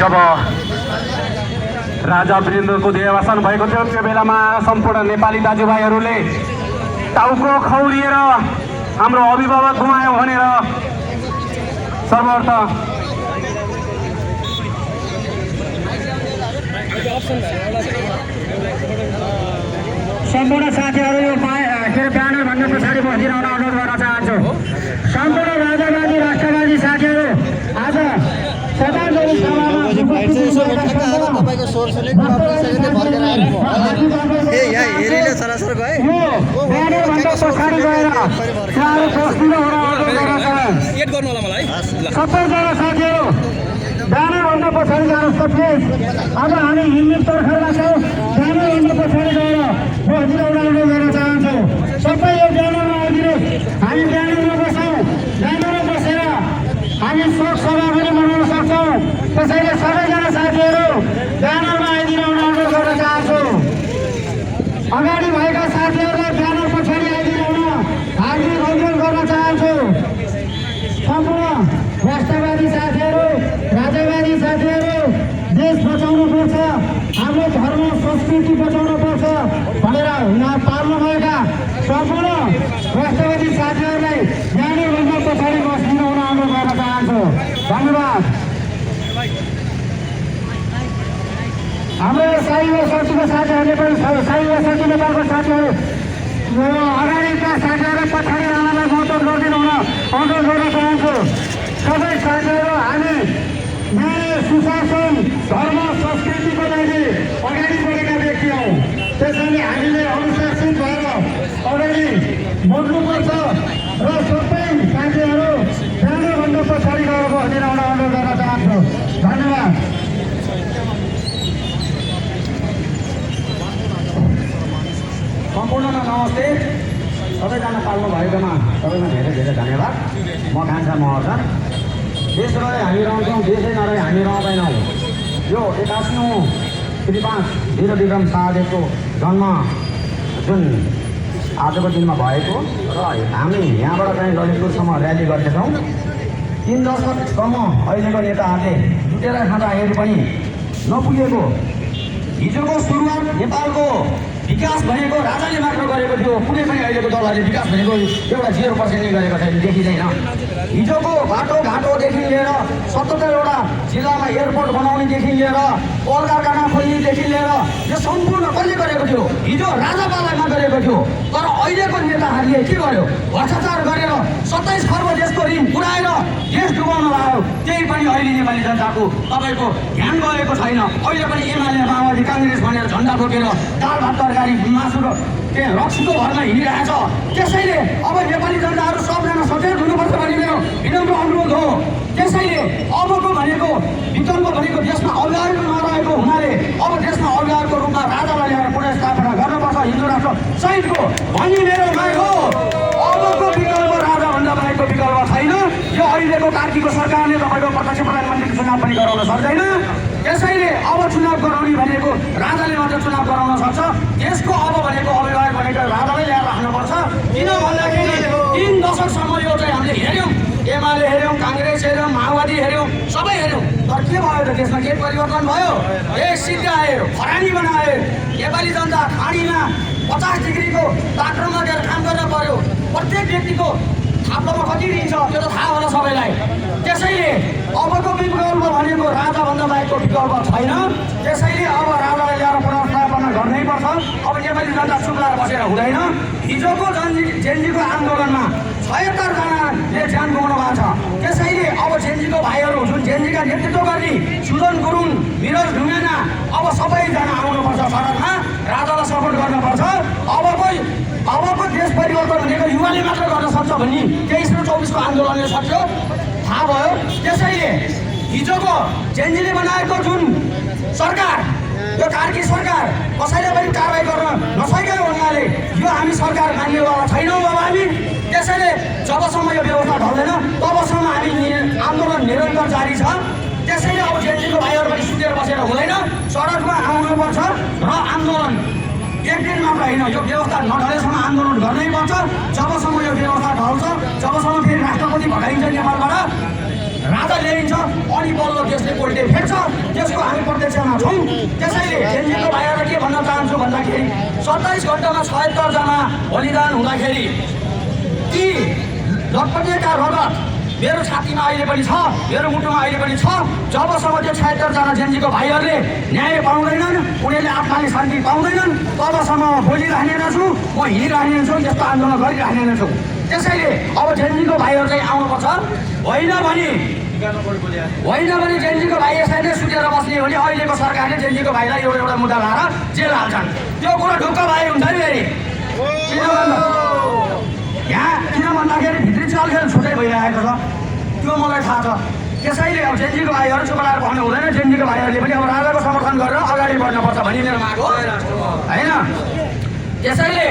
जब राजा वीरेन्द्रको देहावसान भएको थियो त्यो बेलामा सम्पूर्ण नेपाली दाजुभाइहरूले टाउको खौरिएर हाम्रो अभिभावक गुमायौँ भनेर सर्वर्थ सम्पूर्ण साथीहरू यो ब्यानर भन्दा पछाडि बसिदिन अनुरोध गर्न चाहन्छु। सम्पूर्ण राजावादी राष्ट्रवादी साथीहरू आज श्रद्धाञ्जली सभामा तपाईको सोर सुनेको फर्केर आएको ए यहाँ हेरिले सरासर गए ब्यानर भन्दा पछाडि गएर चार बस्दिन अनुरोध गर्न चाहन्छु। एड गर्नु होला मलाई सबैजना साथीहरू ब्यानर भन्दा पछाडि जानुहोस् त प्लिज। अब हामी हिन्दी तर्खरमा छौँ, ब्यानर भन्दा पछाडि गएर बस्दिन अनुरोध गर्न चाहन्छु। सबै यो ब्यानरमा आइदिनुहोस्, हामी ब्यानरमा बसौँ। ब्यानरमा बसेर हामी शोक सभा पनि मनाउन सक्छौँ। त्यसैले सबैजना साथीहरू ब्यानरमा आइदिन अनुरोध गर्न चाहन्छु। अगाडि भएका साथीहरूलाई ब्यानर पछाडि आइदिन हार्दिक अनुरोध गर्न चाहन्छु। सम्पूर्ण राष्ट्रवादी साथीहरू राजावादी साथीहरू देश बचाउनु पर्छ, हाम्रो धर्म संस्कृति बचाउनु पर्छ भनेर यहाँ पाल्नुभएका सम्पूर्ण राष्ट्रवादी साथीहरूलाई ब्यानरभन्दा पछाडि बस्दिन अनुरोध गर्न चाहन्छु। धन्यवाद। हाम्रो साई शक्तिको साथीहरूले पनि साई शक्ति नेपालको साथीहरू अगाडिका साथीहरूलाई पछाडि राख्नलाई महत्त्व गरिदिनु हुन अनुरोध गर्न चाहन्छु। सबै साथीहरू हामी न्याय सुशासन धर्म संस्कृतिको लागि अगाडि बढेका व्यक्ति हौँ। त्यसैले हामीले अनुशासित भएर अगाडि बढ्नुपर्छ र सबै साथीहरू ब्यानरभन्दा पछाडि गएर बस्दिन अनुरोध गर्न चाहन्छु। धन्यवाद। सम्पूर्णमा नमस्ते। सबैजना पाल्नु भएकोमा सबैमा धेरै धेरै धन्यवाद। म कान्छा महर्जन। देश रहे हामी रहन्छौँ, देशै नरहे हामी रहँदैनौँ। यो 81औं श्री 5 वीर विक्रम शाहदेवको जन्म जुन आजको दिनमा भएको र हामी यहाँबाट चाहिँ ललितपुरसम्म र्याली गर्दैछौँ। 3 दशकसम्म अहिलेको नेताहरूले लुटेर खाँदाखेरि पनि नपुगेको हिजोको सुरुवात नेपालको विकास भनेको राजाले मात्र गरेको थियो। कुनै पनि अहिलेको दलहरूले विकास भनेको एउटा 0% नै गरेको छैन, देखिँदैन। हिजोको बाटोघाटोदेखि लिएर 77वटा जिल्लामा एयरपोर्ट बनाउनेदेखि लिएर कल कारखाना खोल्नेदेखि लिएर यो सम्पूर्ण कसले गरेको थियो? हिजो राजापालामा गरेको थियो। तर अहिलेको नेताहरूले के गर्यो? भ्रष्टाचार गरेर 27 खर्ब देशको ऋण पुऱ्याएर देश डुबाउन लाग्यो। त्यही पनि अहिले नेपाली जनताको तपाईँको ध्यान गएको छैन। अहिले पनि एमाले माओवादी काङ्ग्रेस भनेर झन्डा बोकेर दाल भात तरकारी मासु र रक्सीको भरमा हिँडिरहेछ। त्यसैले अब नेपाली जनताहरू सबजना सचेत हुनुपर्छ भन्ने मेरो विनम्र अनुरोध हो। त्यसैले अबको भनेको विकल्प भनेको देशमा अवगाहन नरहेको हुनाले अब देशमा अवगाहनको रूपमा राजालाई ल्याएर पुनर्स्थापना गर्नुपर्छ हिन्दू राष्ट्र सहितको भन्ने मेरो माग हो। अबको विकल्प राजाभन्दा बाहेकको विकल्प छैन। यो अहिलेको कार्कीको सरकारले तपाईँको प्रत्यक्ष प्रधानमन्त्रीको चुनाव पनि गराउन सक्दैन। त्यसैले अब चुनाव गराउने भनेको राजाले मात्र चुनाव गराउन सक्छ। देशको अब भनेको अभिभावक भनेको राजालाई ल्याएर राख्नुपर्छ। किन भन्दाखेरि 3 दशकसम्म यो चाहिँ हामीले हेऱ्यौँ, एमाले हेऱ्यौँ, काङ्ग्रेस हेऱ्यौँ, माओवादी हेऱ्यौँ, सबै हेऱ्यौँ। तर के भयो त? देशमा के परिवर्तन भयो? एक सिद्ध्यायो, खरानी बनायो। नेपाली जनता खाडीमा 50 डिग्रीको तापक्रममा गएर काम गर्न पर्यो। प्रत्येक व्यक्तिको थाप्लोमा कति दिन्छ त्यो त थाहा होला सबैलाई। त्यसैले अबको विकल्प भनेको राजाभन्दा बाहेकको विकल्प छैन। त्यसैले अब राजालाई ल्याएर पुनर्स्थापना गर्नै पर्छ। अब नेपाली जनता चुप लाएर बसेर हुँदैन। हिजोको जेनजीको आन्दोलनमा 76 जनाले ज्यान गुमाउनु भएको छ। त्यसैले अब जेनजीको भाइहरू जुन जेनजीका नेतृत्व गर्ने सुजन गुरुङ, मिरज ढुङ्गाना अब सबैजना आउनुपर्छ सडकमा, राजालाई सपोर्ट गर्नुपर्छ। अबको देश परिवर्तन भनेको युवाले मात्र गर्न सक्छ भन्ने 23 र 24को आन्दोलनले सक्यो, थाहा भयो। त्यसैले हिजोको जेनजीले बनाएको जुन सरकार, यो कार्की सरकार कसैले पनि कारवाही गर्न नसकेको हुनाले यो हामी सरकार मान्नेवाला छैनौँ अब हामी। त्यसैले जबसम्म यो व्यवस्था ढल्दैन तबसम्म हामी आन्दोलन निरन्तर जारी छ। त्यसैले अब जेनजीको भाइहरू पनि सुतेर बसेर हुँदैन, सडकमा आउनुपर्छ र आन्दोलन एक दिन मात्र होइन, यो व्यवस्था नढलेसम्म आन्दोलन गर्नै पर्छ। जबसम्म यो व्यवस्था ढल्छ, जबसम्म फेरि राष्ट्रपति भगाइन्छ नेपालबाट, राजा ल्याइन्छ अनि बल्ल देशले पोल्टे फेर्छ त्यसको हामी प्रत्यक्षमा छौँ त्यसैले जेनजीको भाइहरूलाई के भन्न चाहन्छु भन्दाखेरि 27 घण्टामा 76 जना बलिदान हुँदाखेरि ती लटपटिएका रगत मेरो छातीमा अहिले पनि छ मेरो मुटुमा अहिले पनि छ जबसम्म त्यो 76 जना जेनजीको भाइहरूले न्याय पाउँदैनन् उनीहरूले आत्माले शान्ति पाउँदैनन् तबसम्म बोलिरहने छु म हिँडिरहने छु यस्तो आन्दोलन गरिरहने छु त्यसैले अब जेनजीको भाइहरू चाहिँ आउनुपर्छ होइन भने जेनजीको भाइ यसरी नै सुतेर बस्ने हो भने अहिलेको सरकारले जेनजीको भाइलाई एउटा मुद्दा लाएर जेल हाल्छन् त्यो कुरा ढुक्क भाइ हुन्छ नि फेरि यहाँ किन भन्दाखेरि भित्री चलखेल छुट्टै भइरहेको छ त्यो मलाई थाहा छ त्यसैले अब जेनजीको भाइहरू चुप लाएर भन्नु हुँदैन जेनजीको भाइहरूले पनि अब राजाको समर्थन गरेर अगाडि बढ्नुपर्छ भन्ने मेरो माग हो होइन त्यसैले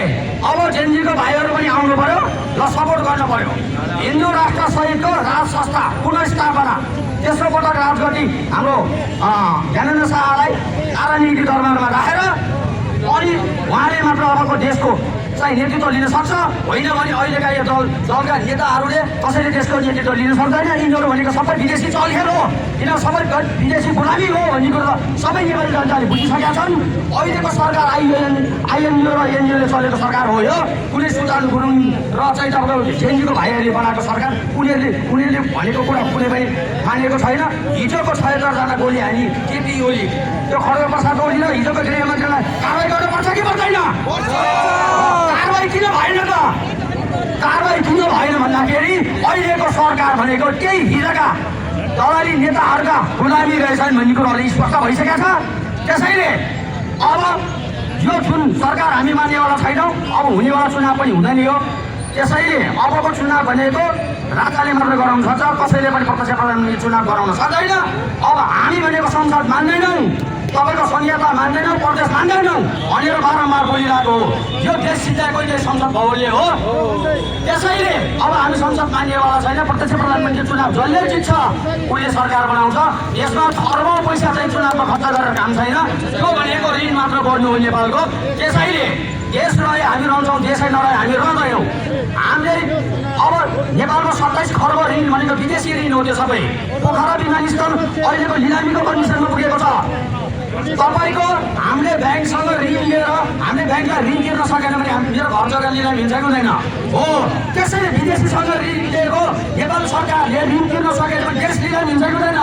अब जेनजीको भाइहरू पनि आउनु पर्यो र सपोर्ट गर्नु पर्यो हिन्दू राष्ट्र सहितको राज संस्था पुनर्स्थापना तेस्रो पटक राजगद्दी हाम्रो ज्ञानेन्द्र शाहलाई राजनीति दरबारमा राखेर अनि उहाँले मात्र अबको देशको चाहिँ नेतृत्व लिन सक्छ होइन भने अहिलेका यो दलका नेताहरूले कसैले त्यसको नेतृत्व लिन सक्दैन यिनीहरू भनेको सबै विदेशी चलखेल हो यिनीहरू सबै विदेशी गुलामी हो भन्ने कुरो सबै नेपाली जनताले बुझिसकेका छन् अहिलेको सरकार आइएनजिओ र एनजिओले चलेको सरकार हो यो कुनै सुल्तान गुरुङ र चाहिँ तपाईँको जेनजीको भाइहरूले बनाएको सरकार उनीहरूले भनेको कुरा कुनै पनि मानेको छैन हिजोको 76 जना गोली हानी केपी ओली त्यो खड्ग प्रसाद ओली र हिजोको गृहमन्त्रीलाई कारवाही गर्नुपर्छ कि पर्दैन कारवाही किन भएन त कारवाही किन भएन भन्दाखेरि अहिलेको सरकार भनेको केही हिजोका दलाली नेताहरूका गुलामी रहेछन् भन्ने कुरोहरू स्पष्ट भइसकेका छ त्यसैले अब यो जुन सरकार हामी मान्नेवाला छैनौँ अब हुनेवाला चुनाव पनि हुँदैन यो त्यसैले अबको चुनाव भनेको राजाले मात्र गराउन सक्छ कसैले पनि प्रत्यक्ष प्रधानमन्त्री चुनाव गराउन सक्दैन अब हामी भनेको संसद मान्दैनौँ तपाईँको संहिता मान्दैनौँ प्रदेश मान्दैनौँ भनेर बारम्बार बोलिरहेको हो यो देश सिद्धाएको चाहिँ संसद भवनले हो त्यसैले अब हामी संसद मान्नेवाला छैन प्रत्यक्ष प्रधानमन्त्री चुनाव जसले जित्छ उसले सरकार बनाउँछ यसमा अर्बौँ पैसा चाहिँ चुनावमा खर्च गरेर काम छैन त्यो भनेको ऋण मात्र गर्नु हो नेपालको त्यसैले देश रहे हामी रहन्छौँ देशै नरहे हामी रहँदैनौँ हामीले अब नेपालमा 27 खर्ब ऋण भनेको विदेशी ऋण हो त्यो सबै पोखरा विमानस्थल अहिलेको निलामीको कन्डिसनमा पुगेको छ तपाईँको हामीले ब्याङ्कसँग ऋण लिएर हामीले ब्याङ्कलाई ऋण तिर्न सकेन भने मेरो घर जग्गा लिएर हिँड्छ कि हुँदैन हो त्यसैले विदेशीसँग ऋण लिएको नेपाल सरकारले ऋण तिर्न सकेन भने देश लिएर हिँड्छ कि हुँदैन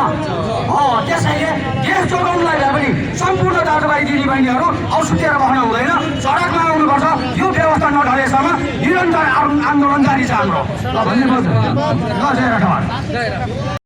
हो त्यसैले देश जोगाउनलाई भए पनि सम्पूर्ण दाजुभाइ दिदीबहिनीहरू औसुतेर बस्न हुँदैन सडकमा आउनुपर्छ यो व्यवस्था नढलेसम्म निरन्तर आन्दोलन जारी छ हाम्रो ल भन्ने